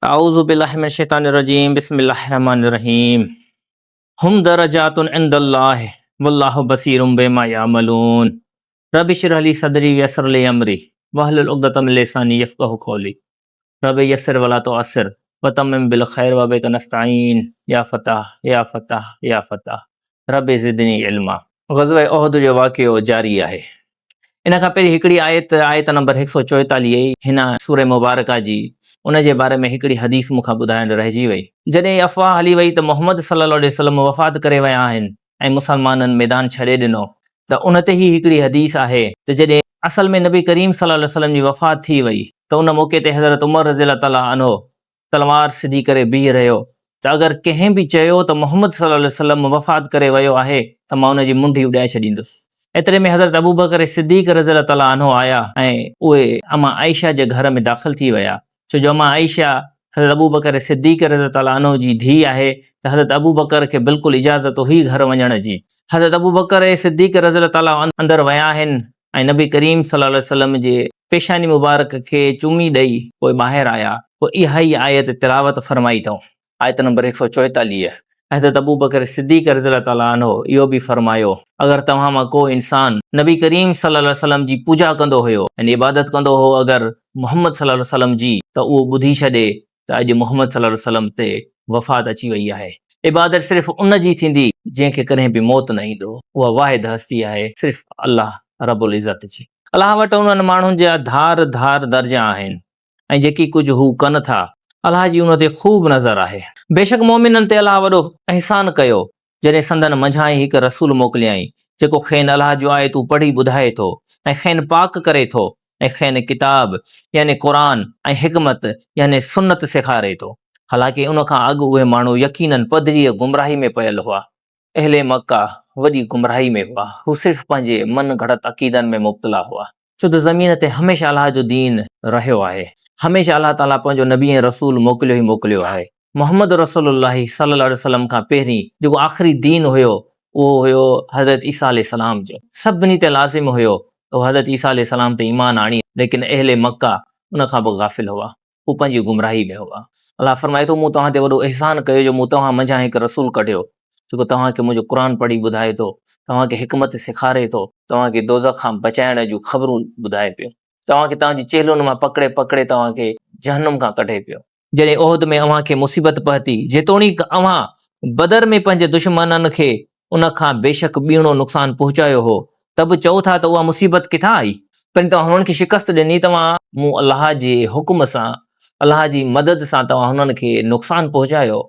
اعوذ بالله من الشيطان الرجيم بسم الله الرحمن الرحيم هم درجات عند الله والله بصير بما يعملون رب اشرح لي صدري ويسر لي امري واحلل عقدة من لساني يفقهوا قولي رب يسر ولا تعسر وتمم بالخير وبك نستعين يا فتاح يا فتاح يا فتاح رب زدني علما. غزوه احد جو واقعو جاري آهي. ان کان پهرين هڪڙي آيت، آيت نمبر 144 هن سورة مبارڪه جي، ان جي باري ۾ هڪڙي حديث مون کان ٻڌائڻ رهجي وئي. جڏهن افواهه هلي وئي ته محمد صلي الله عليه وسلم وفات ڪري ويا آهن ۽ مسلمانن ميدان ڇڏي ڏنو ته ان تي هي هڪڙي حديث آهي ته جڏهن اصل ۾ نبي ڪريم صلي الله عليه وسلم جي وفات ٿي وئي ته ان موقعي تي حضرت عمر رضي الله تعالٰي عنه تلوار سڌي ڪري بيهي رهيو ته اگر ڪنهن به چيو ته محمد صلي الله عليه وسلم وفات ڪري ويو آهي ته مان ان جي منڍي اڏائي ڇڏيندس. ايتري ۾ حضرت ابوبڪر صديق رضي الله تعالٰي عنه آيا ۽ اهي امان عائشه جي گهر ۾ داخل ٿي ويا ڇو جو امان عائشه حضرت ابوبڪر صديق رضي الله تعالٰي عنه جي ڌيء آهي ته حضرت ابوبڪر کي بلڪل اجازت هئي گهر وڃڻ جي. حضرت ابوبڪر صديق رضي الله تعالٰي عنه اندر ويا آهن ۽ نبي ڪريم صلي الله عليه وسلم جي پيشاني مبارڪ کي چمي ڏئي پوء ٻاهر آيا، پوء اها ئي آيت تلاوت فرمائي اٿئون. آيت نمبر 144. حضرت ابوبڪر صديق رضي الله تعالٰي عنه اهو به فرمايو، اگر توهان مان ڪو انسان نبي ڪريم صلي الله عليه وسلم جي پوڄا ڪندو هيو يعني عبادت ڪندو هو اگر محمد صلي الله عليه وسلم جي ته اهو ٻڌي ڇڏي ته اڄ محمد صلي الله عليه وسلم تي وفات اچي وئي آهي. عبادت صرف ان جي ٿيندي جنهن کي ڪڏهن به موت نه ايندو. اها واحد هستي آهي صرف الله رب العزت جي. الله وٽ انهن ماڻهن جا ڌار ڌار درجا آهن ۽ جيڪي ڪجهه هو ڪن ٿا الله جي ان تي خوب نظر آهي. بيشڪ مؤمنن تي الله وڏو احسان ڪيو جڏهن سندن منجهان ئي هڪ رسول موڪليائين جيڪو کين الله جون آيتون پڙهي ٻڌائي ٿو ۽ کين پاڪ ڪري ٿو ۽ کين ڪتاب، يعني قرآن، ۽ حڪمت، يعني سنت، سيکاري ٿو. حالانڪه ان کان اڳ اهي ماڻهو يقيناً پڌريء گمراهي ۾ پيل هئا. اهل مڪه وڏي گمراهي ۾ هئا. هو صرف پنهنجي من گهڙت عقيدن ۾ مبتلا هئا. ڇو ته زمين تي هميشه الله جو دين رهيو آهي. هميشه الله تعاليٰ پنهنجو نبي ۽ رسول موڪليو ئي موڪليو آهي. محمد رسول الله صلي الله عليه وسلم کان پهرين جيڪو آخري دين هيو اهو هيو حضرت عيسيٰ عليه السلام جو. سڀني تي لازم هيو ته هو حضرت عيسيٰ عليه السلام تي ايمان آڻين ليڪن اهل مڪه ان کان به غافل هئا. هو پنهنجي گمراهي ۾ هئا. الله فرمائي ٿو مون توهان تي وڏو احسان ڪيو جو مون توهان منجهان هڪ رسول ڪڍيو جيڪو توهان کي منهنجو قرآن پڙهي ٻڌائي ٿو، توهان کي حڪمت سيکاري ٿو، توهان کي دوزخ کان بچائڻ جون خبرون ٻڌائي پيو، توهان کي توهان جي چيلهن مان پڪڙي پڪڙي توهان کي جهنم کان ڪڍي پيو. جڏهن احد ۾ اوهان کي مصيبت پهتي، جيتوڻيڪ اوهان بدر ۾ پنهنجي دشمنن کي ان کان بيشڪ ٻيڻو نقصان پهچايو هو، ته به چئو ٿا ته اها مصيبت ڪٿان آئي؟ پهرين توهان هنن کي شڪست ڏني، توهان مون الله جي حڪم سان، الله جي مدد سان توهان هنن کي نقصان پهچايو،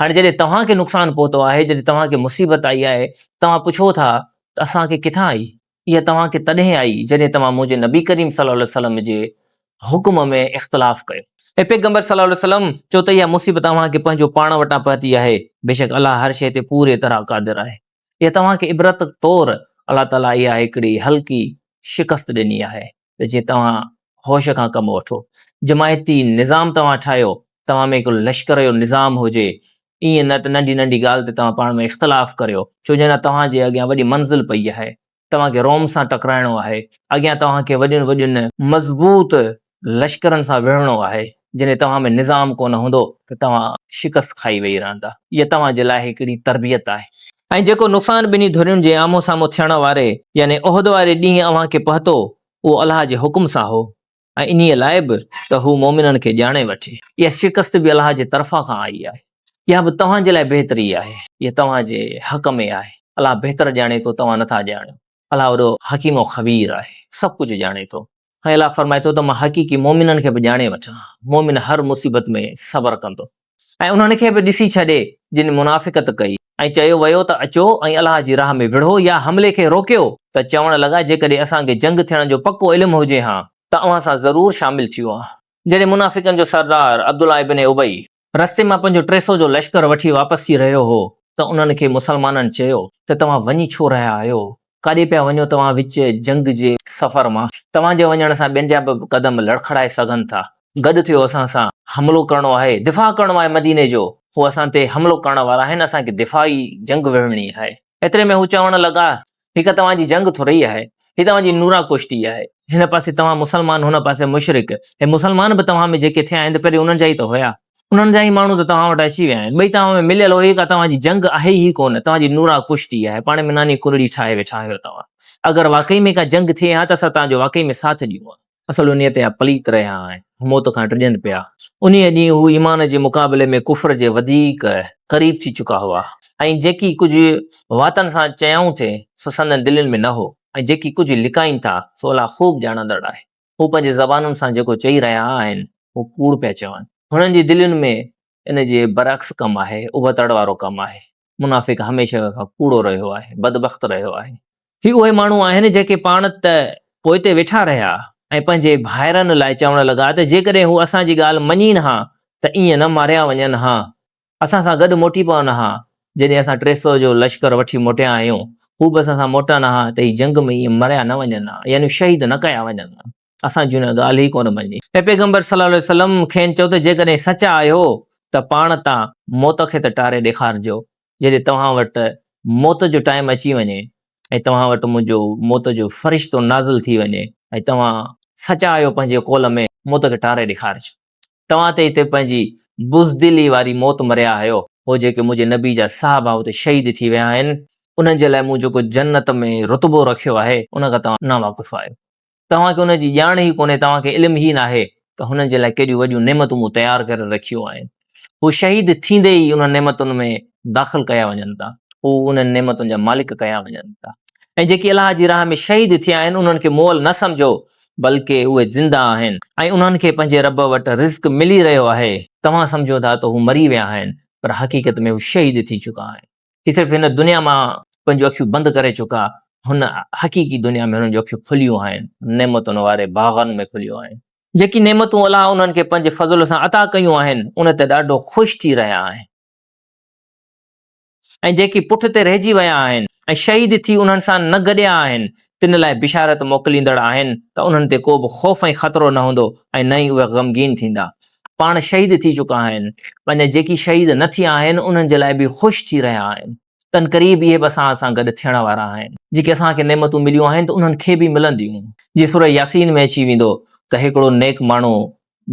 هاڻي جڏهن توهان کي نقصان پهتو آهي، جڏهن توهان کي مصيبت آئي آهي، توهان پڇو ٿا ته اسان کي ڪٿان آئي؟ اها توهان کي تڏهن آئي جڏهن توهان منهنجي نبي ڪريم صلي الله عليه وسلم جي حڪم ۾ اختلاف ڪيو. اي پيغمبر صلي الله عليه وسلم! چئو ته اها مصيبت اوهان کي پنهنجو پاڻ وٽان پهتي آهي، بيشڪ الله هر شيء تي پوريء طرح قادر آهي. اها توهان کي عبرت طور الله تعاليٰ اها هڪڙي هلڪي شڪست ڏني آهي ته جيئن توهان هوش کان ڪم وٺو. جماعتي نظام توهان ٺاهيو، توهان ۾ هڪڙو لشڪر جو نظام هجي، ائين نه ته ننڍي ننڍي ڳالهه تي توهان پاڻ ۾ اختلاف ڪريو، ڇو جو اڃا توهان جي اڳيان وڏي منزل پئي آهي، توهان کي روم سان ٽڪرائڻو آهي، اڳيان توهان کي وڏين وڏين مضبوط لشڪرن سان وڙهڻو آهي، جڏهن توهان ۾ نظام ڪونه هوندو ته توهان شڪست کائي ويهي رهندا. اها توهان جي لاء هڪڙي تربيت آهي. ۽ جيڪو نقصان ٻنهي ڌرين جي آمهون سامهون ٿيڻ واري يعني احد واري ڏينهن اوهان کي پهتو، اهو الله جي حڪم سان هو. ۽ انهيء لاء به ته هو مؤمنن کي ڄاڻي وٺي. اها شڪست به الله جي طرفان کان آئي آهي. اها به توهان جي لاء بهتري آهي. اها توهان جي حق ۾ آهي. الله بهتر ڄاڻي ٿو، توهان نٿا ڄاڻيو. الله وڏو حڪيم و خبير آهي، سڀ ڪجهه ڄاڻي ٿو. ۽ الله فرمائي ٿو ته مان حقيقي مؤمنن کي به ڄاڻي وٺان. مؤمن هر مصيبت ۾ صبر ڪندو. ۽ انهن کي به ڏسي ڇڏي جن منافقت ڪئي ۽ چيو ويو ته اچو ۽ الله جي راهه ۾ وڙهو يا حملي کي روڪيو ته چوڻ لڳا جيڪڏهن اسان کي جنگ ٿيڻ جو پڪو علم هجي ها ته اوهان سان ضرور شامل ٿيون ها. جڏهن منافقن جو سردار عبدالله ابن ابي رستي مان پنهنجو 300 جو لشڪر وٺي واپس ٿي رهيو هو ته انهن کي مسلمانن چيو ته توهان وڃي ڇو رهيا آهيو؟ ڪاڏي پيا وڃو توهان وچ جنگ جي سفر مان؟ توهان جي وڃڻ سان ٻين جا به قدم لڙکڙائي سگهن ٿا. گڏ ٿيو اسان سان حملو ڪرڻو آهي، دفاع ڪرڻو آهي مديني جو، هو اسان تي حملو ڪرڻ وارا آهن، اسان کي دفاعي جنگ وڙهڻي آهي. ايتري ۾ هو چوڻ لڳا، هي ڪا توهان جي جنگ ٿورئي آهي، هي توهان جي نورا ڪشتي آهي. هن پاسي توهان مسلمان هن پاسي مشرڪ، هي مسلمان به توهان ۾ جيڪي ٿيا آهن ته پهرين انهن جا ئي ته هيا. انهن جا ئي ماڻهو ته توهان وٽ اچي ويا آهن. ٻئي توهان ۾ مليل اهي ڪا توهان جي جنگ آهي ئي ڪونه، توهان جي نورا ڪشتي آهي، پاڻ ۾ ناني ڪرڙي ٺاهي ويٺا آهيو توهان. اگر واقعي ۾ ڪا جنگ ٿئي ها ته اسان توهان جو واقعي ۾ ساٿ ڏيون ها. اصل انهيء تي پليت رهيا آهن، موت کان ڊڄن پيا. انهيء ڏينهن هو ايمان جي مقابلي ۾ ڪفر جي وڌيڪ قريب ٿي چڪا هئا ۽ جيڪي ڪجهه واتن سان چيائون ٿي، سو سندن دلين ۾ نه هو ۽ جيڪي ڪجهه لڪائين ٿا، سو الله خوب ڄاڻندڙ آهي. هو پنهنجي زبانن سان جيڪو چئي رهيا آهن، هو ڪوڙ پيا چون. هنن جي دلين ۾ ان جي برعڪس ڪم آهي، ابتڙ وارو ڪم آهي. منافق هميشه کان ڪوڙو رهيو آهي، بدبخت رهيو آهي. هي اهي ماڻهو آهن جيڪي پاڻ ته پوئتي ويٺا رهيا ۽ پنهنجي ڀائرن لاء چوڻ لڳا ته جيڪڏهن هو اسان جي ڳالهه مڃين ها ته ائين نه ماريا وڃن ها، اسان سان گڏ موٽي پون ها، جڏهن اسان 300 جو لشڪر وٺي موٽيا آهيون، هو به اسان سان موٽن ها ته هي جنگ ۾ ائين مريا نه وڃن ها، يعني شهيد نه ڪيا وڃن ها. اسان جي هن ڳالهه ئي ڪونه مڃي. اي پيغمبر صلّي الله عليه وسلّم! کين چئو ته جيڪڏهن سچا آهيو ته پاڻ تان موت کي ته ٽاري ڏيکارجو، جڏهن توهان وٽ موت جو ٽائيم اچي وڃي ۽ توهان وٽ منهنجو موت جو فرشتو نازل ٿي وڃي ۽ توهان سچا آهيو پنهنجي قول ۾ موت کي ٽاري ڏيکارجو. توهان ته هتي پنهنجي بزدلي واري موت مريا آهيو، هو جيڪي منهنجي نبي جا صحابه اتي شهيد ٿي ويا آهن، انهن جي لاء مون جيڪو جنت ۾ رتبو رکيو آهي، ان کان توهان ناواقف آهيو. توهان کي ان جي ڄاڻ ئي ڪونهي، توهان کي علم ئي ناهي ته هنن جي لاء ڪيڏيون وڏيون نعمتون مون تيار ڪري رکيون آهن. هو شهيد ٿيندي ئي انهن نعمتن ۾ داخل ڪيا وڃن ٿا. هو انهن نعمتن جا مالڪ ڪيا وڃن ٿا. ۽ جيڪي الله جي راهه ۾ شهيد ٿيا آهن انهن کي مئل نه سمجهو بلڪه اهي زنده آهن ۽ انهن کي پنهنجي رب وٽ رزق ملي رهيو آهي. توهان سمجهو ٿا ته هو مري ويا آهن پر حقيقت ۾ هو شهيد ٿي چڪا آهن. هي صرف هن دنيا مان پنهنجون اکيون بند ڪري چڪا، هن حقيقي دنيا ۾ هنن جون اکيون کليون آهن، نعمتن واري باغن ۾ کليون آهن. جيڪي نعمتون الله انهن کي پنهنجي فضل سان عطا ڪيون آهن، ان تي ڏاڍو خوش ٿي رهيا آهن. ۽ جيڪي پٺ تي رهجي ويا آهن ۽ شهيد ٿي انهن سان نه گڏيا آهن، تن لاء بشارت موڪليندڙ آهن ته انهن تي ڪو به خوف ۽ خطرو نه هوندو ۽ نه ئي اهي غمگين ٿيندا. پاڻ شهيد ٿي چڪا آهن، اڃا جيڪي شهيد نه ٿيا آهن، انهن جي لاء به خوش ٿي رهيا آهن. تن قريب اهي به اسان سان گڏ ٿيڻ وارا آهن. جيڪي اسان کي نعمتون مليون آهن ته انهن کي به ملنديون. جيئن سوره ياسين ۾ اچي ويندو ته هڪڙو نيڪ ماڻهو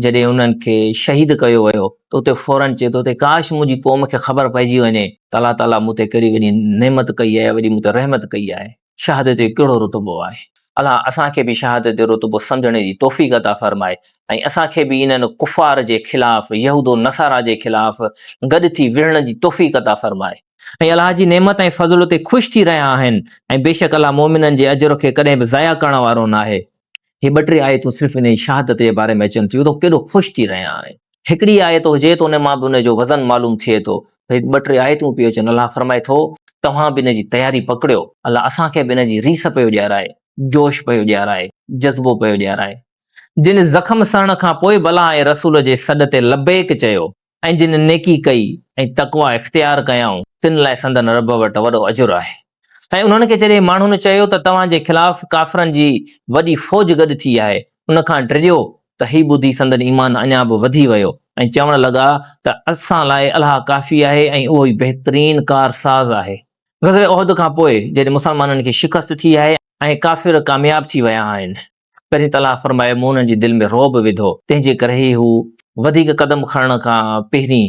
جڏهن انهن کي شهيد ڪيو ويو ته اتي فوراً چئي ٿو ته ڪاش منهنجي قوم کي خبر پئجي وڃي ته الله تعاليٰ مون تي ڪهڙي وڏي نعمت ڪئي آهي، وڏي مون تي رحمت ڪئي آهي. شهادت جو ڪهڙو رتبو آهي. الله اسان کي به شهادت جو رتبو سمجهڻ جي توفيق عطا فرمائي ۽ اسان کي به انهن ڪفار جي خلاف، يهود و نصارا جي خلاف گڏ ٿي وڙهڻ جي توفيق عطا فرمائي. ۽ الله جي نعمت ۽ فضل تي خوش ٿي رهيا آهن ۽ بيشڪ الله مؤمنن جي اجر کي ڪڏهن به ضايع ڪرڻ وارو ناهي. هي ٻه ٽي آيتون صرف انهي شهادت جي باري ۾ اچن ٿيون ته هو ڪيڏو خوش ٿي رهيا آهن. هڪڙي آيت هجي ته ان مان به ان جو وزن معلوم ٿئي ٿو. هي ٻه ٽي آيتون پيون اچن. الله فرمائي ٿو، توهان به ان جي تياري پڪڙيو. الله اسان کي به ان جي ريس پيو ڏيارائي، جوش پيو ڏيارائي، جذبو پيو ڏيارائي. جن زخم سهڻ کان پوء به الله ۽ رسول جي سڏ تي لبيڪ چيو ۽ جن نيڪي ڪئي ۽ تقويٰ اختيار ڪيائون، تن لاء سندن رب وٽ وڏو اجر آهي. ۽ انهن کي جڏهن ماڻهن چيو ته توهان جي خلاف ڪافرن جي وڏي فوج گڏ ٿي آهي، ان کان ڊڄو ته هي ٻڌي سندن ايمان اڃا به وڌي ويو ۽ چوڻ لڳا ته اسان لاء الله ڪافي آهي ۽ اهو ئي بهترين ڪارساز آهي. غزوه احد کان پوء جڏهن مسلمانن کي شڪست ٿي آهي ۽ ڪافر ڪامياب ٿي ويا آهن. پهرين ته الله فرمايو مون انهن جي دل ۾ رعب وڌو، تنهن جي ڪري هو وڌيڪ قدم کڻڻ کان پهرين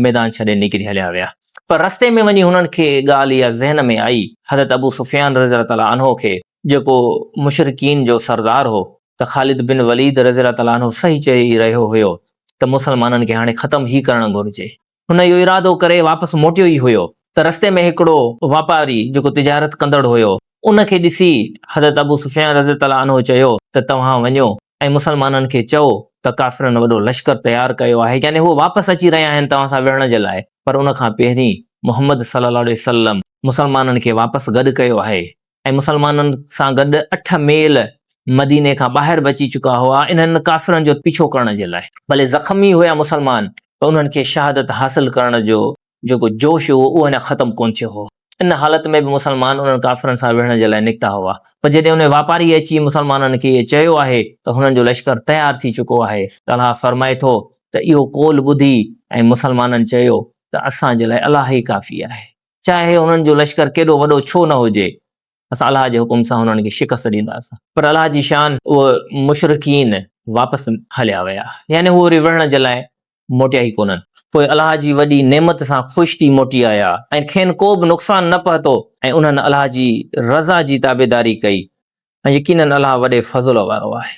ميدان ڇڏي نڪري هليا ويا. پر رستي ۾ وڃي هنن کي ڳالهه اها ذهن ۾ آئي، حضرت ابو سفيان رضي الله تعالٰي عنه کي، جيڪو مشرڪين جو سردار هو، ته خالد بن وليد رضي الله تعالٰي عنه صحيح چئي رهيو هيو ته مسلمانن کي هاڻي ختم ئي ڪرڻ گهرجي. هن اهو ارادو ڪري واپس موٽيو ئي هيو ته رستي ۾ هڪڙو واپاري جيڪو تجارت ڪندڙ هيو، ان کي ڏسي حضرت ابو سفيان رضي تعالٰي عنه چيو ته توهان وڃو ۽ مسلمانن کي چئو ته ڪافرن وڏو لشڪر تيار ڪيو آهي يعني هو واپس اچي رهيا آهن توهان سان وڙهڻ جي لاء پر ان کان پهرين محمد صلي الله عليه وسلم مسلمانن کي واپس گڏ ڪيو آهي ۽ مسلمانن سان گڏ اٺ ميل مديني کان ٻاهر به اچي چڪا هئا انهن ڪافرن جو پيڇو ڪرڻ جي لاء. ڀلي زخمي هيا مسلمان پر انهن کي شهادت حاصل ڪرڻ جو جيڪو جوش هو اهو اڃا ختم ڪونه ٿيو هو. ان حالت ۾ به مسلمان انهن ڪافرن سان وڙهڻ جي لاء نڪتا هئا پر جڏهن انهي واپاري اچي مسلمانن کي اهي چيو آهي ته هنن جو لشڪر تيار ٿي چڪو آهي ته الله فرمائي ٿو ته اهو قول ٻڌي ۽ مسلمانن چيو ته اسان جي لاء الله ئي ڪافي آهي. چاهي انهن جو لشڪر ڪيڏو وڏو ڇو نه هجي، اسان الله جي حڪم سان انهن کي شڪست ڏينداسين. پر الله جي شان اهي مشرڪين واپس هليا ويا، يعني هو وري وڙهڻ جي لاء موٽيا ئي ڪونهن. پوء الله جي وڏي نعمت سان خوش ٿي موٽي آيا ۽ کين ڪو به نقصان نه پهتو ۽ انهن الله جي رضا جي تابعداري ڪئي ۽ يقيناً الله وڏي فضل وارو آهي.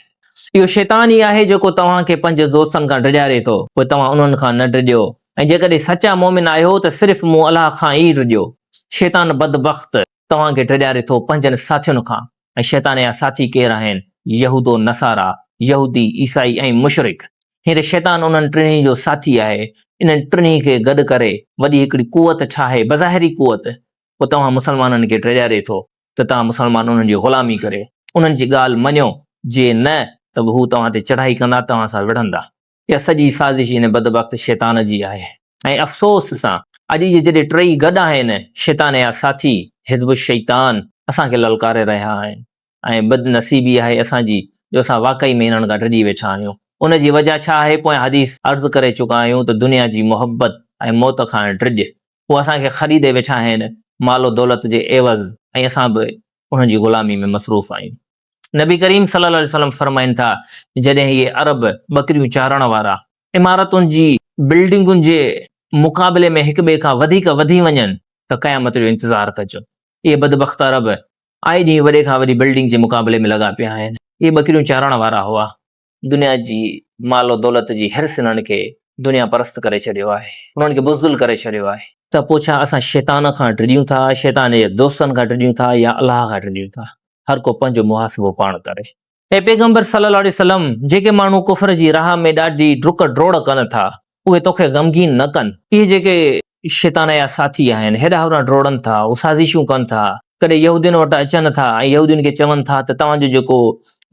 اهو شيطان ئي آهي جيڪو توهان کي پنهنجي دوستن کان ڊڄاري ٿو، پوء توهان انهن کان نه ڊڄو ۽ جيڪڏهن سچا مؤمن آهيو ته صرف مون الله کان ئي ڊڄو. شيطان بدبخت توهان کي ڊڄاري ٿو پنهنجن ساٿين کان ۽ شيطان جا ساٿي ڪير آهن؟ يهود و نصارا، يهودي، عيسائي ۽ مشرڪ. هينئر شيطان انهن ٽنهي جو ساٿي آهي. انهن ٽنهي کي گڏ ڪري وڏي هڪڙي قوت ٺاهي، بظاهري قوت، پوء توهان مسلمانن کي ڊيڄاري ٿو ته توهان مسلمان انهن جي غلامي ڪريو، انهن جي ڳالهه مڃو، جي نه ته به هو توهان تي چڙهائي ڪندا، توهان سان وڙهندا. اها سڄي سازش ان بدبخت شيطان جي آهي ۽ افسوس سان اڄ اهي جڏهن ٽئي گڏ آهن، شيطان جا ساٿي، حزب الشيطان، اسان کي للڪاري رهيا آهن ۽ بدنصيبي آهي اسان جي جو اسان واقعي ۾ انهن کان ڊڄي ويٺا آهيون. ان جي وجهه ڇا آهي؟ پويان حديث عرض ڪري چڪا آهيون ته دنيا جي محبت ۽ موت کان ڊڄ. هو اسان کي خريدي ويٺا آهن مال و دولت جي عيوض ۽ اسان به انهن جي غلامي ۾ مصروف آهيون. نبي ڪريم صلي الله عليه وسلم فرمائن ٿا، جڏهن اهي عرب ٻڪريون چارڻ وارا عمارتن جي بلڊنگن جي مقابلي ۾ هڪ ٻئي کان وڌيڪ وڌي وڃن ته قيامت جو انتظار ڪجو. اهي بدبخت عرب آئي ڏينهن وڏي کان وڏي بلڊنگ جي مقابلي ۾ لڳا پيا آهن. اهي ٻڪريون چارڻ وارا هئا. دنيا جي مال و دولت جي حرص انهن کي دنيا پرست ڪري ڇڏيو آهي. انهن کي بزدل ڪري ڇڏيو آهي. ته پوء ڇا اسان شيطان کان ڊڄون ٿا، شيطان جي دوستن کان ڊڄون ٿا يا الله کان ڊڄون ٿا؟ هر ڪو پنهنجو محاسبو پاڻ ڪري. اي پيغمبر صلّي الله عليه وسلّم! جيڪي ماڻهو ڪفر جي راهه ۾ ڏاڍي ڊڪ ڊوڙ ڪن ٿا، اهي توکي غمگين نه ڪن. اهي جيڪي شيطان جا ساٿي آهن، هيڏانهن هوڏانهن ڊوڙن ٿا، هو سازشون ڪن ٿا، ڪڏهن يهودين وٽ اچن ٿا ۽ يهودين کي چون ٿا ته توهان جو جيڪو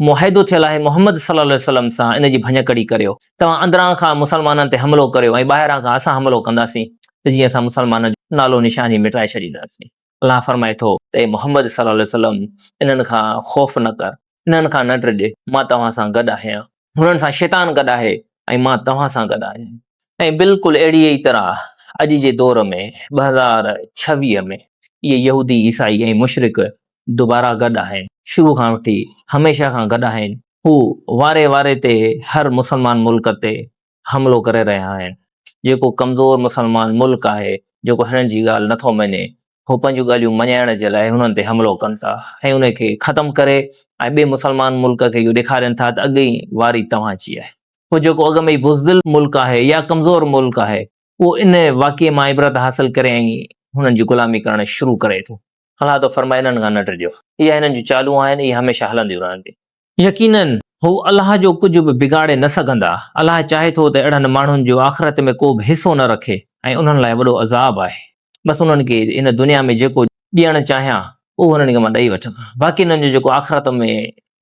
معاهدو ٿيل آهي محمد صلّي الله عليه وسلّم سان ان جي ڀڃڪڙي ڪريو. توهان اندران کان مسلمانن تي حملو ڪريو ۽ ٻاهران کان اسان حملو ڪنداسين ته جيئن اسان مسلمانن جو نالو نشان ئي مٽائي ڇڏينداسين. الله فرمائي ٿو ته اي محمد صلي الله عليه وسلم انهن کان خوف نه ڪر، انهن کان نه ڊڄ، مان توهان سان گڏ آهيان. هنن سان شيطان گڏ آهي ۽ مان توهان سان گڏ آهيان. ۽ بلڪل اهڙيء ئي طرح اڄ جي دور ۾ 2026 ۾ اهي يهودي، عيسائي ۽ مشرڪ دوباره گڏ آهن. شروع کان وٺي هميشه کان گڏ آهن. هو واري واري تي هر مسلمان ملڪ تي حملو ڪري رهيا آهن. جيڪو ڪمزور مسلمان ملڪ آهي، جيڪو هنن جي ڳالهه نٿو مڃي، هو پنهنجون ڳالهيون مڃائڻ جي لاء هنن تي حملو ڪن ٿا ۽ ان کي ختم ڪري ۽ ٻئي مسلمان ملڪ کي اهو ڏيکارين ٿا ته اڳئين واري توهان جي آهي. پوء جيڪو اڳ ۾ ئي بزدل ملڪ آهي يا ڪمزور ملڪ آهي، اهو ان واقعي مان عبرت حاصل ڪري ۽ هنن جي غلامي ڪرڻ شروع ڪري ٿو. الله ٿو فرمائي انهن کان نه ڊڄو. اها هنن جون چالون آهن، اهي هميشه هلنديون رهنديون. يقيناً هو الله جو ڪجهه به بگاڙي نه سگهندا. الله چاهي ٿو ته اهڙن ماڻهن جو آخرت ۾ ڪو به حصو نه رکي ۽ انهن لاء وڏو عذاب آهي. بس انهن کي هن دنيا ۾ جيڪو ڏيڻ چاهيان اهو انهن کي مان ڏئي وٺندان. باقي انهن جو جيڪو آخرت ۾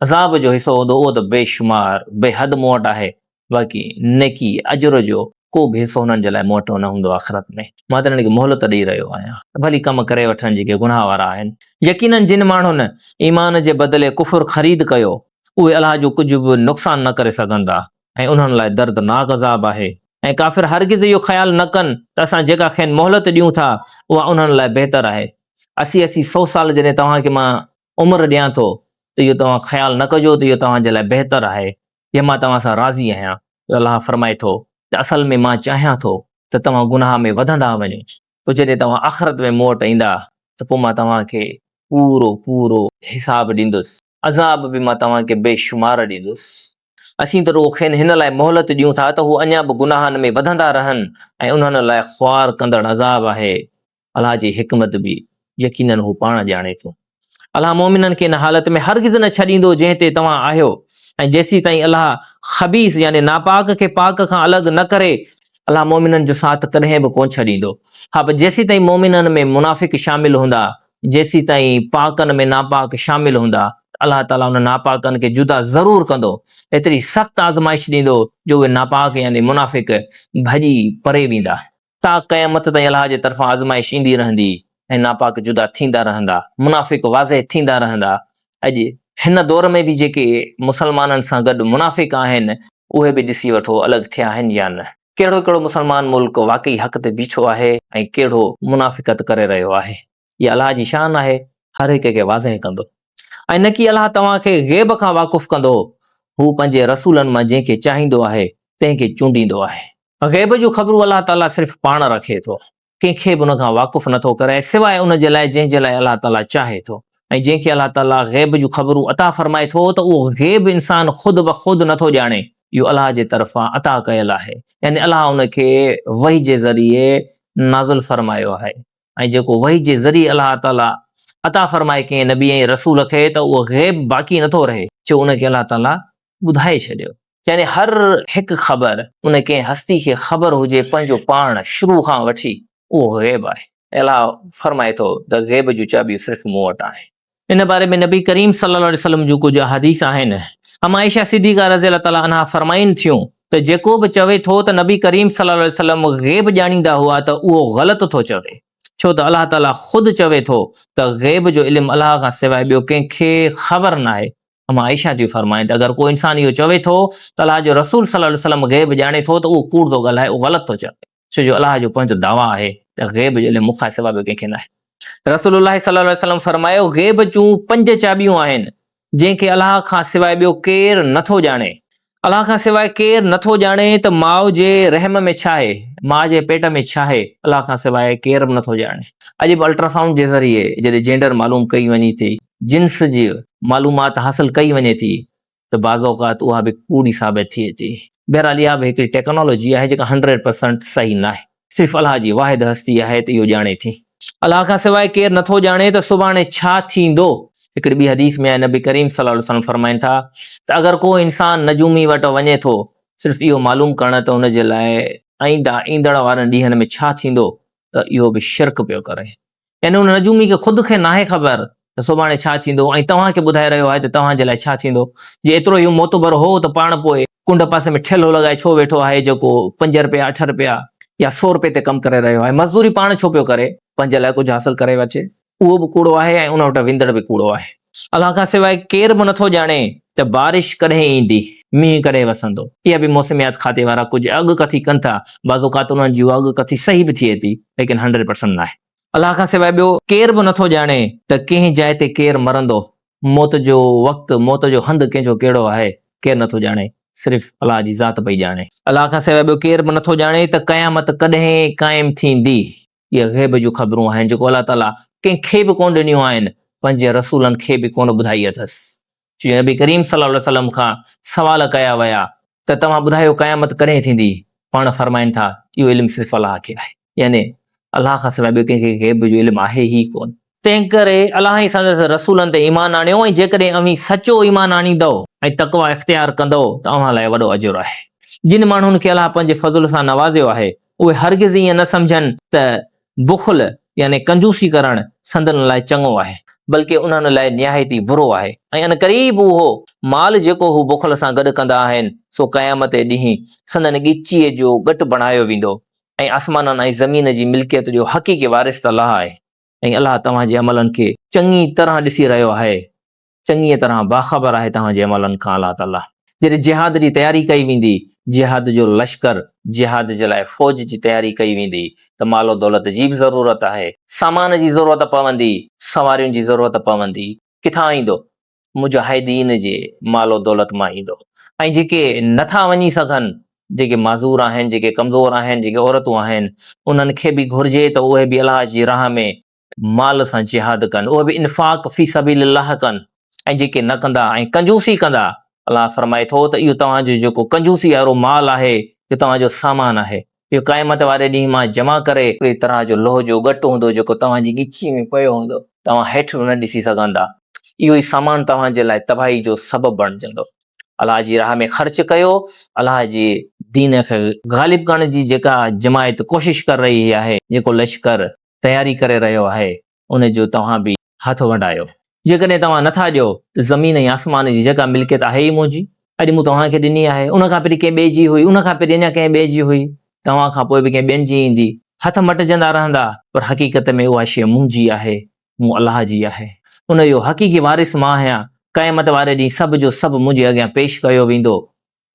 عذاب جو حصو هوندو اهو ته بي شمار، بي حد مون وٽ آهي. باقي نيڪي، اجر، جو ڪو به حصو انهن جي لاء مون وٽ نه هوندو آخرت ۾. مان ته انهن کي مهلت ڏئي رهيو آهيان ته ڀلي ڪم ڪري وٺن جيڪي گناهه وارا آهن. يقيناً جن ماڻهن ايمان جي بدلي ڪفر خريد ڪيو، اهي الله جو ڪجهه به نقصان نه ڪري سگهندا ۽ انهن لاء دردناڪ عذاب آهي. ۽ ڪافر هرگز اهو خيال نه ڪن ته اسان جيڪا کين مهلت ڏيون ٿا اها انهن لاء بهتر آهي. اسي اسي سو سال جڏهن توهان کي مان عمر ڏيان ٿو ته اهو توهان خيال نه ڪجو ته اهو توهان جي لاء بهتر آهي. يا مان توهان سان راضي آهيان. الله فرمائي ٿو ته اصل ۾ مان چاهيان ٿو ته توهان گناهه ۾ وڌندا وڃو، پوء جڏهن توهان آخرت ۾ مون وٽ ايندا ته پوء مان توهان کي پورو پورو حساب ڏيندس، عذاب به مان توهان کي بي شمار ڏيندس. اسين ته رڳو کين هن لاء مهلت ڏيون ٿا ته هو اڃا به گناهن ۾ وڌندا رهن ۽ انهن لاء خوار ڪندڙ عذاب آهي. الله جي حڪمت به يقيناً هو پاڻ ڄاڻي ٿو. الله مؤمنن کي ان حالت ۾ هرگز نه ڇڏيندو جنهن تي توهان آهيو ۽ جيسيتائين الله خبيث يعني ناپاڪ کي پاڪ کان الڳ نه ڪري، الله مؤمنن جو ساٿ ڪڏهن به ڪونه ڇڏيندو. ها پر جيسيتائين مؤمنن ۾ منافق شامل هوندا، جيسيتائين پاڪن ۾ ناپاڪ شامل هوندا، ته الله تعاليٰ انهن ناپاڪن کي جدا ضرور ڪندو، ايتري سخت آزمائش ڏيندو جو اهي ناپاڪ يعني منافق ڀڄي پري ويندا. تا قيامت تائين الله جي طرفان آزمائش ايندي رهندي ۽ ناپاڪ جدا ٿيندا رهندا، منافق واضح ٿيندا رهندا. اڄ هن دور ۾ به جيڪي مسلمانن سان گڏ منافق آهن، اهي به ڏسي وٺو الڳ ٿيا آهن يا نه. ڪهڙو ڪهڙو مسلمان ملڪ واقعي حق تي بيٺو آهي ۽ ڪهڙو منافقت ڪري رهيو آهي. اها الله جي شان آهي، هر هڪ کي واضح ڪندو. ۽ نڪي الله توهان کي غيب کان واقف ڪندو، هو پنهنجي رسولن مان جنهن کي چاهيندو آهي، تنهن کي چونڊيندو آهي. غيب جون خبرون الله تعاليٰ صرف پاڻ رکي ٿو. ڪنهن کي به ان کان واقف نه ٿو ڪرائي سواء ان جي لاء جنهن جي لاء الله تعاليٰ چاهي ٿو ۽ جنهن کي الله تعاليٰ غيب جون خبرون عطا فرمائي ٿو ته اهو غيب انسان خود بخود نه ٿو ڄاڻي اهو الله جي طرفان عطا ڪيل آهي يعني الله ان کي وحي جي ذريعي نازل فرمايو آهي ۽ جيڪو وحي جي ذريعي الله تعاليٰ عطا فرمائي ڪنهن نبي ۽ رسول کي ته اهو غيب باقي نه ٿو رهي ڇو ان کي الله تعاليٰ ٻڌائي ڇڏيو. يعني هر هڪ خبر ان ڪنهن هستي کي خبر هجي پنهنجو پاڻ شروع کان وٺي اهو غيب آهي. الله فرمائي ٿو ته غيب جون چاٻيون صرف مون وٽ آهن. ان باري ۾ نبي ڪريم صلي الله عليه وسلم جون ڪجهه احاديث آهن. ام عائشه صديقه رضي الله تعالٰي عنها فرمائن ٿيون ته جيڪو به چوي ٿو ته نبي ڪريم صلي الله عليه وسلم غيب ڄاڻيندا هئا ته اهو غلط ٿو چوي ڇو ته الله تعالٰي خود چوي ٿو ته غيب جو علم الله کان سواء ٻيو ڪنهن کي خبر ناهي. اما عائشه ٿيون فرمائن ته اگر ڪو انسان اهو چوي ٿو ته الله جو رسول صلي الله عليه وسلم غيب ڄاڻي ٿو ته اهو ڪوڙ ٿو ڳالهائي اهو غلط ٿو چوي ڇو جو الله جو پنهنجو دعويٰ آهي ته غيب جو علم مون کان سواء ٻيو ڪنهن کي ناهي. رسول الله صلي الله عليه وسلم فرمايو غيب جون پنج چاٻيون آهن جنهن کي الله کان سواء ٻيو ڪير نه ٿو ڄاڻي. الله کان سواء ڪير نه ٿو ڄاڻي ته ماء جي رحم ۾ ڇا آهي، ماء جي پيٽ ۾ ڇا آهي، الله کان سواء ڪير به نه ٿو ڄاڻي. اڄ به الٽراسائونڊ جي ذريعي جڏهن جينڊر معلوم ڪئي وڃي ٿي، جنس جي معلومات حاصل ڪئي وڃي ٿي ته بعض اوقات اها به ڪوڙي ثابت ٿئي ٿي. بهرحال اها به هڪڙي ٽيڪنالاجي آهي جيڪا هنڊريڊ پرسنٽ صحيح ناهي. صرف الله جي واحد هستي آهي ته اهو ڄاڻي ٿي. الله کان سواء ڪير نٿو ڄاڻي ته سڀاڻي ڇا ٿيندو. هڪڙي ٻي حديث ۾ آهي نبي ڪريم صلي الله عليه وسلم فرمائن ٿا ته اگر ڪو انسان نجومي وٽ وڃي ٿو صرف اهو معلوم ڪرڻ ته ان جي لاء آئنده ايندڙ وارن ڏينهن ۾ ڇا ٿيندو ته اهو به شرڪ پيو ڪري. يعني ان نجومي کي خود کي ناهي خبر ته سڀاڻي ڇا ٿيندو ۽ توهان کي ٻڌائي رهيو آهي ته توهان جي لاء ڇا ٿيندو. جي ايترو ئي هو معتبر هو ته پاڻ پوء ڪنڊ پاسي ۾ ٺيلهو لڳائي ڇو ويٺو آهي جيڪو پنج رپيا، اٺ رپيا يا سو رپئي تي ڪم ڪري رهيو آهي. مزدوري پاڻ ڇو پيو ڪري؟ پنهنجي لاء ڪجهه حاصل ڪري اچي. اهو به ڪوڙو آهي ۽ ان وٽ ويندڙ به ڪوڙو آهي. الله کان سواء ڪير به نٿو ڄاڻي ته بارش ڪڏهن ايندي، مينهن ڪڏهن وسندو. اها به موسميات کاتي وارا ڪجهه اڳڪٿي ڪن ٿا، بعض اوقات انهن جي اها اڳڪٿي صحيح به ٿئي ٿي، ليڪن هنڊريڊ پرسنٽ ناهي. الله کان سواء ٻيو ڪير به نٿو ڄاڻي ته ڪنهن جاء تي ڪير مرندو، موت جو وقت، موت جو هنڌ ڪنهن جو ڪهڙو آهي، ڪير نٿو ڄاڻي، صرف الله جي ذات پئي ڄاڻي. الله کان سواء ٻيو ڪير به نٿو ڄاڻي ته قيامت ڪڏهن قائم ٿيندي. اهي غيب جون خبرون آهن جيڪو الله تعاليٰ ڪنهن کي به ڪونه ڏنيون آهن، پنهنجي رسولن کي به ڪونه ٻڌائي اٿس. ڇو جو نبي ڪريم صلي الله عليه وسلم کان سوال ڪيا ويا ته توهان ٻڌايو قيامت ڪڏهن ٿيندي؟ پاڻ فرمائن ٿا، اهو علم صرف الله کي آهي. يعني الله کان سواء ٻيو ڪنهن کي غيب جو علم آهي ئي ڪونه. تنهنڪري الله ۽ سندس رسولن تي ايمان آڻيو ۽ جيڪڏهن اوهين سچو ايمان آڻيندؤ ۽ تقويٰ اختيار ڪندؤ ته اوهان لاء وڏو اجر آهي. جن ماڻهن کي الله پنهنجي فضل سان نوازيو آهي، اهي هرگز ائين نه سمجهن ته بخل يعني ڪنجوسي ڪرڻ سندن لاء چڱو آهي، بلڪه انهن لاء نهايت ئي برو آهي ۽ عنقريب اهو مال جيڪو هو بخل سان گڏ ڪندا آهن، سو قيامت جي ڏينهن سندن ڳچيء جو ڳٽ بڻايو ويندو ۽ آسمانن ۽ زمين جي ملڪيت جو حقيقي وارث ته الله آهي ۽ الله توهان جي عملن کي چڱي طرح ڏسي رهيو آهي، چڱيء طرح باخبر آهي توهان جي عملن کان الله تعاليٰ. جڏهن جهاد جي تياري ڪئي ويندي، جهاد جو لشڪر، جهاد جي لاء فوج جي تياري ڪئي ويندي ته مال و دولت جي به ضرورت آهي، سامان جي ضرورت پوندي، سوارين جي ضرورت پوندي، ڪٿان ايندو؟ مجاهدين جي مال و دولت مان ايندو ۽ جيڪي نه ٿا وڃي سگهن، جيڪي معذور آهن، جيڪي ڪمزور آهن، جيڪي عورتون آهن، انهن کي به گهرجي ته اهي به الله جي راهه ۾ مال سان جهاد ڪن، اهي به انفاق في سبيل الله ڪن ۽ جيڪي نه ڪندا ۽ ڪنجوسي ڪندا، الله فرمائي ٿو ته اهو توهان جو جيڪو ڪنجوسي وارو مال آهي، اهو توهان جو سامان آهي، اهو قيامت واري ڏينهن مان جمع ڪري هڪڙي طرح جو لوهه جو ڳٽ هوندو جيڪو توهان جي ڳچيء ۾ پيو هوندو، توهان هيٺ به نه ڏسي سگهندا، اهو ئي سامان توهان جي لاء تباهي جو سبب بڻجندو. الله جي راهه ۾ خرچ ڪيو، الله جي دين کي غالب ڪرڻ جي جيڪا جماعت ڪوشش ڪري رهي آهي، جيڪو لشڪر تياري ڪري رهيو آهي، ان جو توهان به هٿ ونڊايو. جيڪڏهن توهان نه ٿا ڏيو ته زمين ۽ آسمان جي جيڪا ملڪيت آهي ئي منهنجي. اڄ مون توهان کي ڏني آهي، ان کان پهرين ڪنهن ٻئي جي هئي، ان کان پهرين اڃا ڪنهن ٻئي جي هئي، توهان کان پوء به ڪنهن ٻين جي ايندي. هٿ مٽجندا رهندا، پر حقيقت ۾ اها شيء منهنجي آهي، مون الله جي آهي. ان جو حقيقي وارث مان آهيان. قيامت واري ڏينهن سڀ جو سڀ منهنجي اڳيان پيش ڪيو ويندو.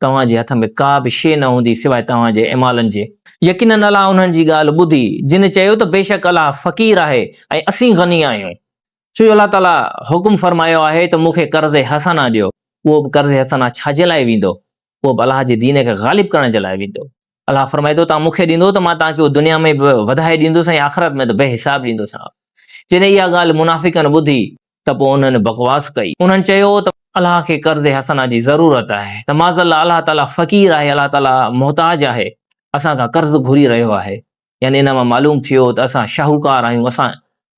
توهان جي هٿ ۾ ڪا به شيء نه هوندي سواء توهان جي اعمالن جي. يقيناً الله انهن جي ڳالهه ٻڌي، جن چيو ته بيشڪ الله فقير آهي ۽ اسين غني آهيون. ڇو جو الله تعاليٰ حڪم فرمايو آهي ته مون کي قرض حسنه ڏيو، اهو به قرض حسنه ڇا جي لاء ويندو؟ اهو به الله جي دين کي غالب ڪرڻ جي لاء ويندو. الله فرمائي ٿو توهان مون کي ڏيندو ته مان توهان کي اهو دنيا ۾ به وڌائي ڏيندس ۽ آخرت ۾ ته بي حساب ڏيندوسانو. جڏهن اها ڳالهه منافقن ٻڌي ته پوء انهن بڪواس ڪئي. انهن چيو ته الله کي قرض حسنه جي ضرورت آهي ته معاذ الله الله تعاليٰ فقير آهي الله تعاليٰ محتاج آهي اسان کان قرض گهري رهيو آهي يعني ان مان معلوم ٿيو ته اسان شاهوڪار آهيون اسان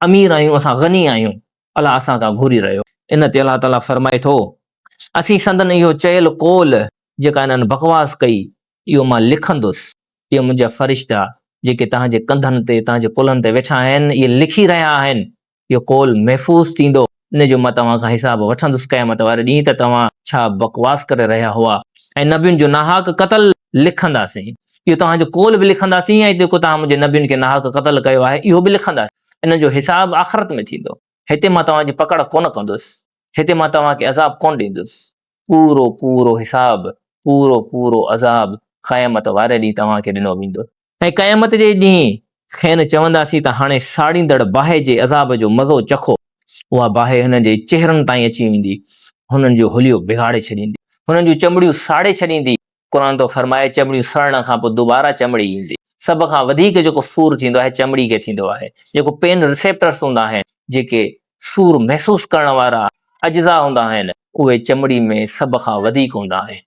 امير آهيون اسان غني آهيون الله اسان کان گهري رهيو. ان تي الله تعاليٰ فرمائي ٿو اسين سندن اهو چيل قول جيڪا انهن بڪواس ڪئي اهو مان لکندس، اهي منهنجا فرشتا جيڪي توهان جي ڪنڌن تي، توهان جي ڪلهن تي ويٺا آهن، اهي لکي رهيا آهن، اهو قول محفوظ ٿيندو، ان جو مان توهان کان حساب وٺندس قيامت واري ڏينهن ته توهان ڇا بڪواس ڪري رهيا هئا ۽ نبين جو ناحق قتل لکنداسين، اهو توهان جو قول به لکنداسين ۽ جيڪو توهان منهنجي نبين کي ناحق قتل ڪيو آهي اهو به لکنداسين، ان جو حساب آخرت ۾ ٿيندو، هتي مان توهان جي پڪڙ ڪونه ڪندس، هتي مان توهان کي عذاب ڪونه ڏيندس. پورو پورو حساب، پورو پورو عذاب قيامت واري ڏينهن توهان کي ڏنو ويندو. ۽ قيامت جي ڏينهن کين چونداسين ته هاڻي ساڙيندڙ باهه جي عذاب جو مزو چکو. اها باهه هنن جي چهرن تائين اچي ويندي، هنن جو حليو بگاڙي ڇڏيندي، هنن جون چمڙيون ساڙي ڇڏيندي. قرآن ٿو فرمائي چمڙيون سڙڻ کان پوء دوباره چمڙي ايندي. سڀ کان وڌيڪ جيڪو سور ٿيندو آهي چمڙي کي ٿيندو آهي. جيڪو پين ريسيپٽرس هوندا آهن، جيڪي سور محسوس ڪرڻ وارا اجزا هوندا آهن، اهي چمڙي ۾ سڀ کان وڌيڪ هوندا آهن.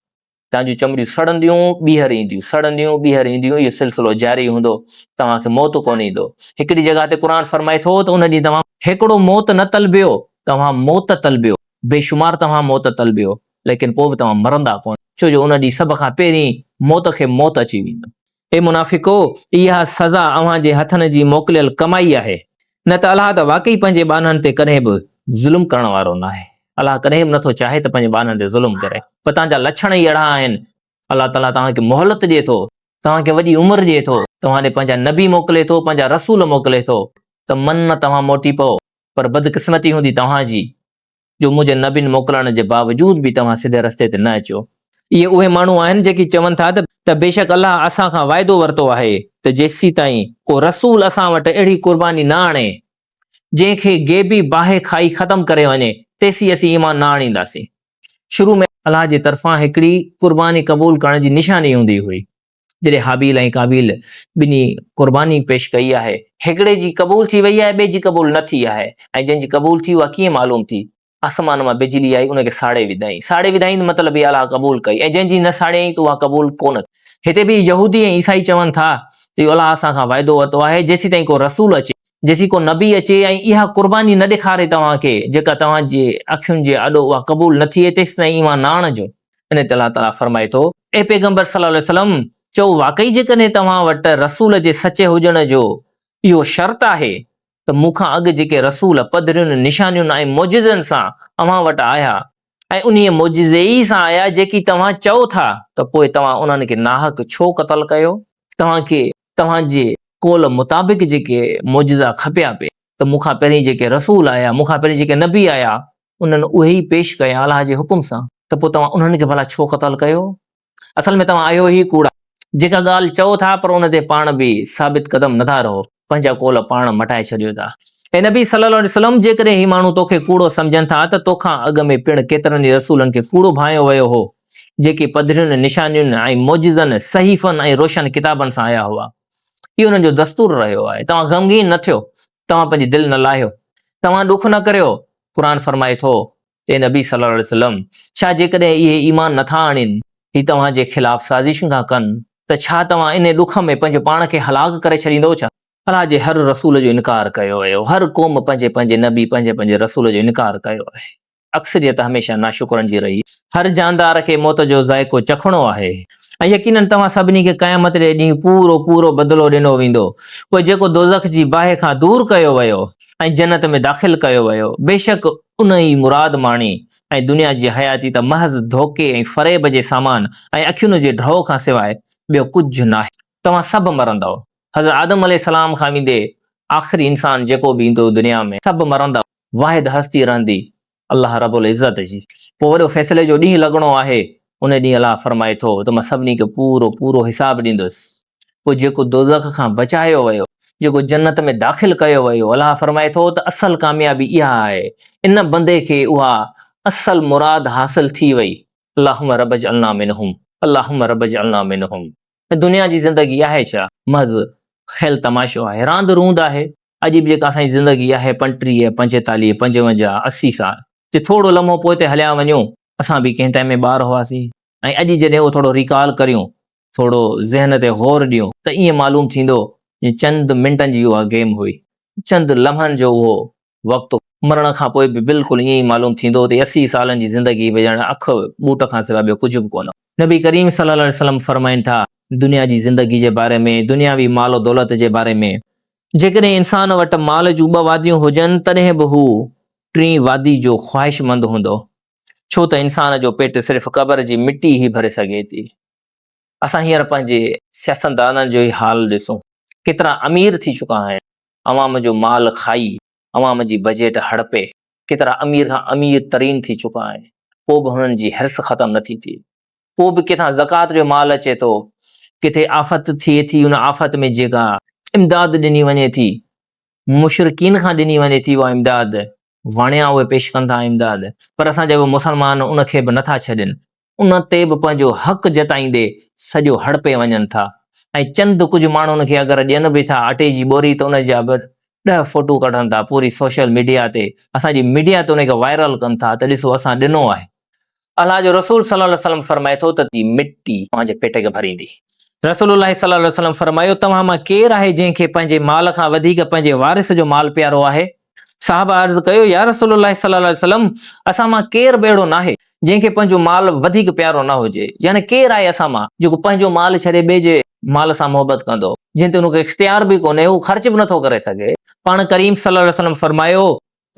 توهان جون چمڙيون سڙنديون، ٻيهر اينديون، سڙنديون، ٻيهر اينديون، اهو سلسلو جاري هوندو، توهان کي موت ڪونه ايندو. هڪڙي جڳهه تي قرآن فرمائي ٿو ته ان ڏينهن توهان هڪڙو موت نه طلبيو، توهان موت طلبيو، بيشمار توهان موت طلبيو، ليڪن پوء به توهان مرندا ڪونه، ڇو جو ان ڏينهن سڀ کان پهرين موت کي موت اچي ويندو. اي منافقو! اها سزا اوهان جي هٿن جي موڪليل ڪمائي آهي، نه ته الله ته واقعي پنهنجي ٻانهن تي ڪڏهن به ظلم ڪرڻ وارو ناهي. الله ڪڏهن به نٿو چاهي ته پنهنجي ٻانهن تي ظلم ڪري، پر توهان جا لڇڻ ئي اهڙا آهن. الله تعاليٰ توهان کي مهلت ڏئي ٿو، توهان کي وڏي عمر ڏئي ٿو، توهان ڏي پنهنجا نبي موڪلي ٿو، پنهنجا رسول موڪلي ٿو ته من نه توهان موٽي پئو، پر بدقسمتي هوندي توهان جي. جو منهنجي نبين موڪلڻ جي باوجود به توهان سڌي رستي تي نه اچو. اهي اهي ماڻهو آهن جيڪي چون ٿا ته بيشڪ الله اسان کان وعدو ورتو آهي ته جيسيتائين ڪو رسول اسان وٽ اهڙي قرباني نه آڻي جنهن کي غيبي باهه کائي ختم ڪري وڃي تيسين اسين ايمان نه آڻينداسين. شروع ۾ الله جي طرفان هڪڙي قرباني قبول ڪرڻ جي نشاني هوندي هئي. جڏهن هابيل ۽ قابيل ٻنهي قرباني پيش ڪئي آهي، هڪڙي جي قبول ٿي وئي آهي، ٻئي جي قبول نه ٿي آهي ۽ جنهن جي قبول ٿي اها ڪيئن معلوم ٿي؟ آسمان مان بجلي آئي ان کي ساڙي وڌائين، ساڙي وڌائين ته مطلب هي الله قبول ڪئي ۽ جنهن جي نه ساڙيائين ته اها قبول ڪونه ٿي. هتي به يهودي ۽ عيسائي چون ٿا ته اهو الله اسان کان وعدو ورتو آهي جيسيتائين ڪو رسول اچي، جيسين ڪو نبي اچي ۽ اها قرباني نه ڏيکاري توهان کي جيڪا توهان جي اکين جي آڏو اها قبول نه ٿئي تيسيتائين ايمان نه آڻجو. ان تي الله تعاليٰ فرمائي ٿو. اي پيغمبر صلّي الله عليه وسلّم! چئو واقعي جيڪڏهن توهان وٽ رسول جي سچي هجڻ جو اهو شرط آهي ته مون کان اڳ جيڪي رسول پڌرين نشانين ۽ معجزن سان اوهان وٽ آيا ۽ انهيء معجزي ئي سان آيا جيڪي توهان چئو ٿا ته پوء توهان انهن کي ناحق ڇو قتل ڪيو؟ توهان کي توهان جي قول مطابق جيڪي معجزا کپيا پئي ته مون کان پهرين جيڪي رسول آيا، مون کان پهرين جيڪي نبي آيا، انهن اهي ئي پيش ڪيا الله جي حڪم سان ته پوء توهان انهن کي ڀلا ڇو قتل ڪيو؟ اصل ۾ توهان آهيو ئي ڪوڙا، جيڪا ڳالهه چئو ٿا پر ان تي پاڻ به ثابت قدم نٿا رهو، پنهنجا قول پاڻ مٽائي ڇڏيو ٿا. اي نبي صلّي الله عليه وسلّم! جيڪڏهن هي ماڻهو توکي ڪوڙو سمجهن ٿا ته توکان اڳ ۾ پڻ ڪيترن ئي رسولن کي ڪوڙو ڀانئيو ويو هو، جيڪي پڌرين نشانين ۽ معجزن، صحيفن ۽ روشن ڪتابن سان آيا هئا. اهو انهن جو دستور رهيو آهي. توهان غمگين نه ٿيو، توهان پنهنجي دل نه لاهيو، توهان ڏک نه ڪريو. قرآن فرمائي ٿو، اي نبي صلّي الله عليه وسلّم! ڇا جيڪڏهن اهي ايمان نه ٿا آڻين، هي توهان جي خلاف سازشون ٿا ڪن، ته ڇا توهان انهي ڏک ۾ پنهنجو پاڻ کي هلاڪ ڪري ڇڏيندؤ ڇا؟ الله جي هر رسول جو انڪار ڪيو ويو، هر قوم پنهنجي پنهنجي نبي، پنهنجي پنهنجي رسول جو انڪار ڪيو آهي. اڪثريت هميشه ناشڪرن جي رهي. هر جاندار کي موت جو ذائقو چکڻو آهي ۽ يقيناً توهان سڀني کي قيامت جي ڏينهن پورو پورو بدلو ڏنو ويندو. پوء جيڪو دوزخ جي باهه کان دور ڪيو ويو ۽ جنت ۾ داخل ڪيو ويو، بيشڪ ان ئي مراد ماڻي ۽ دنيا جي حياتي ته محض ڌوڪي ۽ فريب جي سامان ۽ اکين جي ڍؤ کان سواء ٻيو ڪجهه ناهي. توهان سڀ مرندؤ. حضرت آدم عليه السلام کان ويندي آخري انسان جيڪو به ايندو دنيا ۾ سڀ مرندؤ. واحد هستي رهندي الله رب العزت جي. پوء وڏو فيصلي جو ڏينهن لڳڻو آهي، ان ڏينهن الله فرمائي ٿو ته مان سڀني کي پورو پورو حساب ڏيندس. پوء جيڪو دوزخ کان بچايو ويو، جيڪو جنت ۾ داخل ڪيو ويو، الله فرمائي ٿو ته اصل ڪاميابي اها آهي، ان بندي کي اها اصل مراد حاصل ٿي وئي، اللهم رب اجعلنا منهم، اللهم رب اجعلنا منهم. ۽ دنيا جي زندگي آهي ڇا؟ محض کيل تماشو آهي، راند روند آهي. اڄ به جيڪا اسان جي زندگي آهي 35، 45، 55، 80 سال، جي ٿورو لمحو پوئتي هليا وڃون، اسان به ڪنهن ٽائيم ۾ ٻار هئاسين ۽ اڄ جڏهن اهو ٿورو ريڪال ڪريون، ٿورو ذهن تي غور ڏيون ته ائين معلوم ٿيندو جيئن چند منٽن جي اها گيم هئي، چند لمحن جو اهو وقت مرڻ کان پوء به بلڪل ائين ئي معلوم ٿيندو ته 80 سالن جي زندگي به ڄڻ اک ٻوٽ کان سواء ٻيو ڪجهه به ڪونه هو. نبي ڪريم صلي الله عليه وسلم فرمائن ٿا، دنيا جي زندگي جي باري ۾، دنياوي مال و دولت جي باري ۾، جيڪڏهن انسان وٽ مال جون ٻه واديون هجن تڏهن به هو ٽين وادي جو خواهشمند هوندو، ڇو ته انسان جو پيٽ صرف قبر جي مٽي ئي ڀري سگهي ٿي. اسان هينئر پنهنجي سياستدانن جو ئي حال ڏسون، ڪيترا امير ٿي چڪا آهن، عوام جو مال کائي، عوام جي بجيٽ هڙپي، ڪيترا امير کان امير ترين ٿي چڪا آهن، پوء به هنن جي حرص ختم نه ٿي ٿئي. پوء به ڪٿان زڪوات جو مال اچي ٿو، ڪٿي آفت ٿئي ٿي، ان آفت ۾ جيڪا امداد ڏني وڃي ٿي، مشرڪين کان ڏني وڃي ٿي اها امداد، واڻيا اهي پيش ڪن ٿا امداد، پر اسان جا اهي مسلمان ان کي به نٿا ڇڏين، ان تي به پنهنجو حق جتائيندي سڄو هڙپي وڃن ٿا ۽ چند ڪجهه ماڻهن کي اگر ڏين به ٿا اٽي جي ٻوري ته ان جا به ڏهه فوٽو ڪڍن ٿا پوري سوشل ميڊيا تي اسان جي ميڊيا تي ان کي وائرل ڪن ٿا ته ڏسو اسان ڏنو آهي. الله جو رسول صلي الله عليه وسلم فرمائي ٿو ته. جي مٽي توهان جي پيٽ کي ڀريندي. رسول الله صلي الله عليه وسلم فرمايو، توهان مان ڪير آهي جنهن کي پنهنجي مال کان وڌيڪ پنهنجي وارث جو مال پيارو آهي؟ صحابه عرض ڪيو، يا رسول الله صلي الله عليه وسلم! اسان مان ڪير به اهڙو ناهي، جنهن کي پنهنجو مال وڌيڪ پيارو نه هجي. يعني ڪير آهي اسان مان، جيڪو پنهنجو مال ڇڏي ٻئي جي مال سان محبت ڪندو، جنهن تي ان کي اختيار به ڪونهي، هو خرچ به نٿو ڪري سگهي. پاڻ ڪريم صلي الله عليه وسلم فرمايو،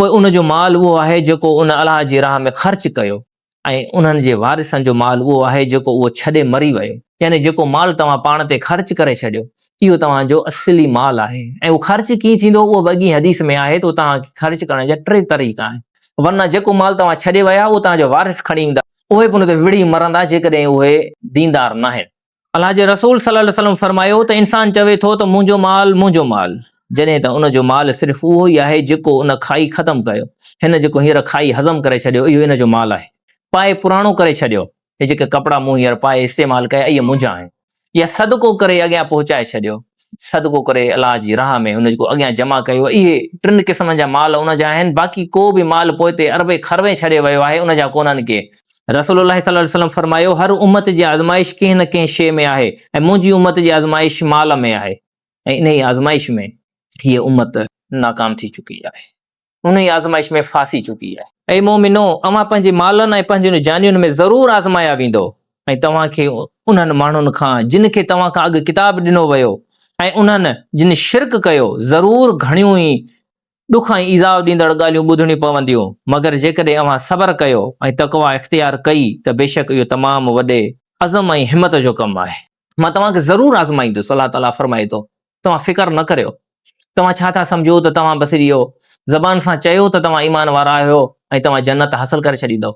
پوء ان جو مال اهو آهي، جيڪو ان الله جي راهه ۾ خرچ ڪيو. ۽ انهن جي وارثن جو مال اهو آهي جيڪو اهو ڇڏي مري ويو، يعني جيڪو مال توهان پاڻ تي خرچ ڪري ڇڏيو، اهو توهان جو اصلي مال آهي ۽ اهو خرچ ڪيئن ٿيندو اهو به اڳئين حديث ۾ آهي ته توهان کي خرچ ڪرڻ جا ٽي طريقا آهن، ورنه جيڪو مال توهان ڇڏي ويا اهو توهان جو وارث کڻي ايندا، اهي به ان تي وڙهي مرندا جيڪڏهن اهي ديندار ناهن. الله جي رسول صلي الله عليه وسلم فرمايو ته انسان چوي ٿو ته منهنجو مال منهنجو مال جڏهن ته ان جو مال صرف اهو ئي آهي جيڪو ان کائي ختم ڪيو هن جيڪو هينئر کائي هضم ڪري ڇڏيو اهو ان جو مال آهي پائي پراڻو ڪري ڇڏيو هي جيڪي ڪپڙا مون هينئر پائي استعمال ڪيا اهي منهنجا آهن يا صدقو ڪري اڳيان پهچائي ڇڏيو صدقو ڪري الله جي راهه ۾ هن جيڪو اڳيان جمع ڪيو اهي ٽن قسمن جا مال ان جا آهن باقي ڪو به مال پوئتي اربين خربين ڇڏي ويو آهي ان جا ڪونهن ڪي رسول الله صلي الله عليه وسلم فرمايو، هر امت جي آزمائش ڪنهن نه ڪنهن شيء ۾ آهي ۽ منهنجي امت جي آزمائش مال ۾ آهي ۽ انهيء آزمائش ۾ هيء امت ناڪام ٿي چڪي آهي، انهيء آزمائش ۾ ڦاسي چڪي آهي. اي مؤمنو! اوهان پنهنجي مالن ۽ پنهنجين جانين ۾ ضرور آزمايا ويندؤ ۽ توهان کي انهن ماڻهن کان جن کي توهان کان اڳ ڪتاب ڏنو ويو ۽ انهن جن شرڪ ڪيو ضرور گهڻيون ئي ڏک ۽ ايذاء ڏيندڙ ڳالهيون ٻڌڻيون پونديون، مگر جيڪڏهن اوهان صبر ڪيو ۽ تقويٰ اختيار ڪئي ته بيشڪ اهو تمام وڏي عزم ۽ همت جو ڪم آهي. مان توهان کي ضرور آزمائيندس، الله تعاليٰ فرمائي ٿو، توهان فڪر نه ڪريو. توهان ڇا ٿا سمجهو ته توهان بس اهو زبان سان چيو ته توهان ايمان وارا آهيو ۽ توهان جنت حاصل ڪري ڇڏيندؤ؟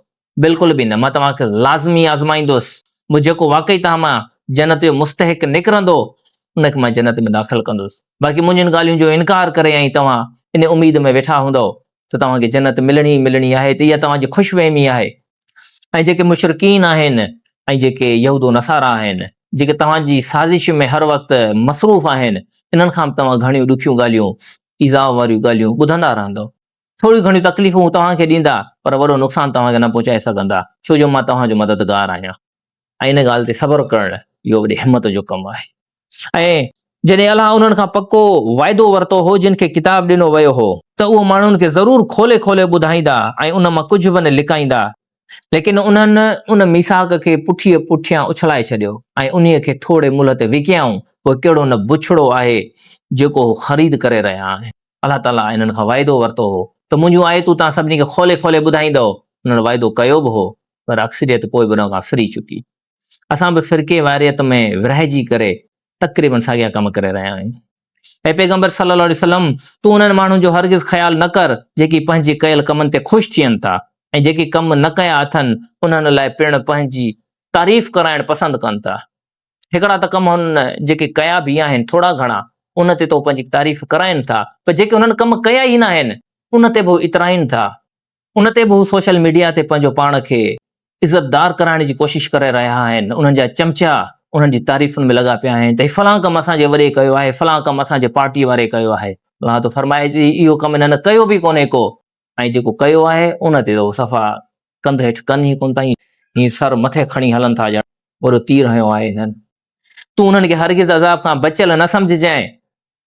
بلڪل به نه، مان توهان کي لازمي آزمائيندس، پوء جيڪو واقعي توهان مان جنت جو مستحق نڪرندو، ان کي مان جنت ۾ داخل ڪندس. باقي منهنجين ڳالهين جو انڪار ڪري ۽ توهان ان اميد ۾ ويٺا هوندؤ ته توهان کي جنت ملڻي ئي ملڻي آهي ته اها توهان جي خوش فهمي آهي. ۽ جيڪي مشرڪين آهن ۽ جيڪي يهود و نصارا آهن، جيڪي توهان جي سازش ۾ هر وقت مصروف آهن، انهن کان به توهان گهڻيون ڏکيون ڳالهيون، ايذاء واريون ڳالهيون ٻڌندا رهندؤ. ٿوريون گهڻيون تڪليفون هو توهان کي ڏيندا، پر وڏو نقصان توهان کي نه پهچائي سگهندا، ڇو جو مان توهان جو مددگار آهيان. ۽ ان ڳالهه تي صبر ڪرڻ اهو وڏي همت جو ڪم آهي. ۽ جڏهن الله انهن کان پڪو وعدو ورتو هو جن کي ڪتاب ڏنو ويو هو، ته اهو ماڻهن کي ضرور کولي کولي ٻڌائيندا ۽ ان مان ڪجهه به نه لڪائيندا، ليڪن انهن ان ميثاق کي پٺيء پٺيان اڇلائي ڇڏيو ۽ انهيء کي ٿوري ملهه تي وڪيائون، پوء ڪهڙو نه بڇڙو آهي جيڪو هو خريد ڪري رهيا آهن. الله تعاليٰ انهن کان وعدو ورتو هو ته منهنجون آيتون توهان سڀني کي کولي کولي ٻڌائيندؤ، انهن وعدو ڪيو به هو پر اڪثريت پوء به ان کان ڦري چڪي. اسان به فرقي واريت ۾ ورهائجي ڪري تقريباً ساڳيا ڪم ڪري رهيا آهيون. اي پيغمبر صلّي الله عليه وسلّم! تون انهن ماڻهن جو هرگز خيال نه ڪر جيڪي پنهنجي ڪيل ڪمن تي خوش ٿين ٿا ۽ جيڪي ڪم نه ڪيا اٿن انهن لاء پڻ پنهنجي تعريف ڪرائڻ پسند ڪن ٿا. هڪڙا ته ڪم هنن جيڪي ڪيا به آهن ٿورا گهڻا ان تي ته هو پنهنجي تعريف ڪرائين ٿا پر جيڪي هنن ڪم ڪيا ئي ناهن ان تي به هو اترائين ٿا ان تي به هو سوشل ميڊيا تي پنهنجو پاڻ کي عزتدار ڪرائڻ جي ڪوشش ڪري رهيا آهن انهن جا چمچا انهن جي تعريفن ۾ لڳا پيا آهن ته هي فلان ڪم اسان جي وڏي ڪيو آهي، فلان ڪم اسان جي پارٽي واري ڪيو آهي. الله ٿو فرمائي ته اهو ڪم انهن ڪيو به ڪونهي ڪو ۽ جيڪو ڪيو آهي ان تي ته صفا ڪنڌ هيٺ ڪن ئي ڪونه ٿا ائين سر مٿي کڻي هلن ٿا ڄڻ وڏو تير هنيو آهي انهن. تون انهن کي هرگز عذاب کان بچيل نه سمجهجانء،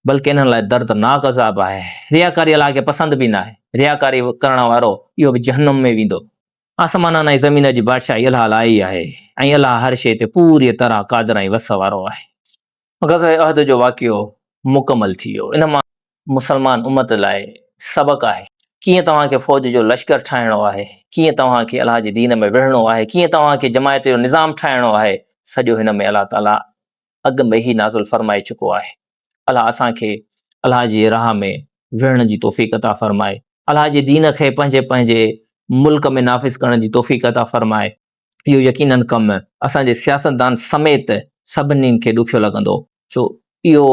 بلڪ انهن لاء دردناڪ عذاب آهي. رياڪاري الله کي پسند به ناهي. رياڪاري ڪرڻ وارو اهو به جهنم ۾ ويندو. آسمانن ۽ زمين جي بادشاهي الله لاء ئي آهي ۽ الله هر شيء تي پوريء طرح قادر ۽ وس وارو آهي. غزوه احد جو واقعو مڪمل ٿي ويو. ان مان مسلمان امت لاء سبق آهي. ڪيئن توهان کي فوج جو لشڪر ٺاهڻو آهي، ڪيئن توهان کي الله جي دين ۾ وڙهڻو آهي، ڪيئن توهان کي جماعت جو نظام ٺاهڻو آهي، سڄو هن ۾ الله تعاليٰ اڳ ۾ ئي نازل فرمائي چڪو آهي. الله اسان کي الله جي راهه ۾ وڙهڻ جي توفيق عطا فرمائي. الله جي دين کي پنهنجي پنهنجي ملڪ ۾ نافذ ڪرڻ جي توفيق عطا فرمائي. اهو يقينن ڪم اسان جي سياستدان سميت سڀني کي ڏکيو لڳندو ڇو اهو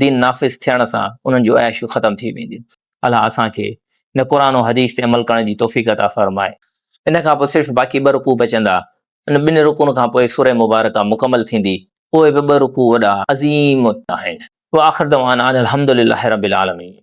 دين نافذ ٿيڻ سان انهن جون عياشيون ختم ٿي وينديون. الله اسان کي هن قرآن و حديث تي عمل ڪرڻ جي توفيق عطا فرمائي. ان کان پوء صرف باقي ٻه رڪوع بچندا. ان ٻن رڪوعن کان پوء سوره مبارڪه مڪمل ٿيندي. اهي به ٻه رڪوع وڏا عظيم آهن. وآخر دعوانا ان الحمدلله رب العالمين.